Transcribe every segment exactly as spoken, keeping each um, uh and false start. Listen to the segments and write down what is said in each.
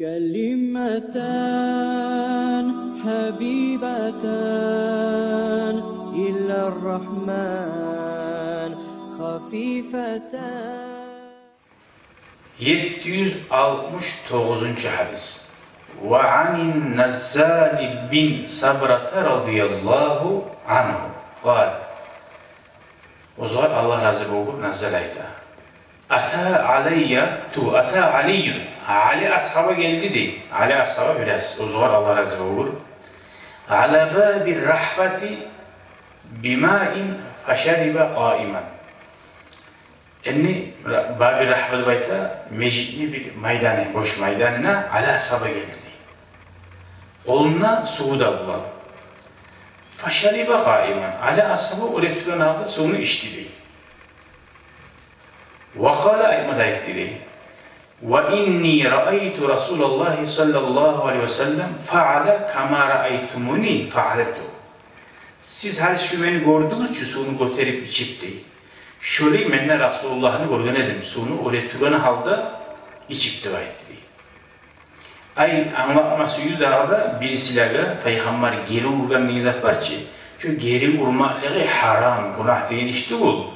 كلمتان حبيبتان إلى الرحمن خفيفتان. Етти юз алтмыш тогъузунчу гьадис. وعن النزال بن صبرة رضي الله عنه قال. Оьзюне Аллагь рази болгъур, Наззал айта: أتى علي، تو، أتى علي. Али асгьаба гелди дей. Али асгьаба бираз, оьзюне Аллагь рази болгъур. على باب الرحبة بماء فشرب قائما. Энни Ра-, Баби Рахба деп айта, межитни бир майданы, бош майданына Али асгьаба гелди дей. Къолунда сув да булан. فشرب قائما. Али асгьаба оьре тургъан гьалда сувну ичди дей. وقال, айтма да айтды дей: وإني رأيت رسول الله صلى الله عليه وسلم فعل كما رأيتموني فعلت. Сиз гьали шу мени гёрдюгюз чю, сувну гётерип ичип дей. Шолай мен де Расулуллагьны гёрген эдим, сувну оьре тургъан гьалда ичип деп айтды дей. Ай, англатма сюйдю дагъы да, бирисилеге пайхаммар гери ургъан деген зат бар чы, шу гери урмакълыгъы гьарам, гюнагь деген иш тюгюл.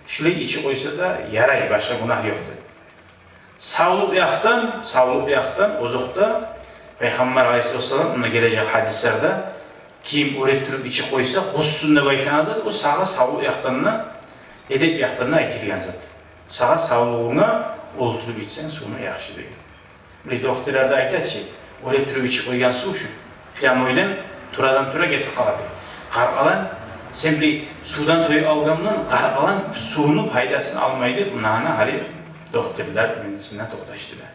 Шулай ичип къойса да ярай, башгъа гюнагь ёкъ деп. Савлукъ якъдан, савлукъ якъдан, озокъда, Пайхаммар алайгьиссалату вассалам, муна гележек гьадислерде, ким оьре туруп ичип къойса, къуссын деп айтагъан зат, о сагъа савлукъ якъдан да, эдеп якъдан да айтылгъан зат. Сагъа савлугъунга олтуруп ичсенг сувну яхшы деген. Биле, докторлар да айта чы, оьре туруп ичип къойгъан сув шу прямойдан, турадан тура гетип къала дей. Къаркъаланг, сен биле сувдан тоюп алгъан булан, къаркъаланг сувну пайдасын алмай деп, мунаны гьали докторлар, медицина токъташдыра.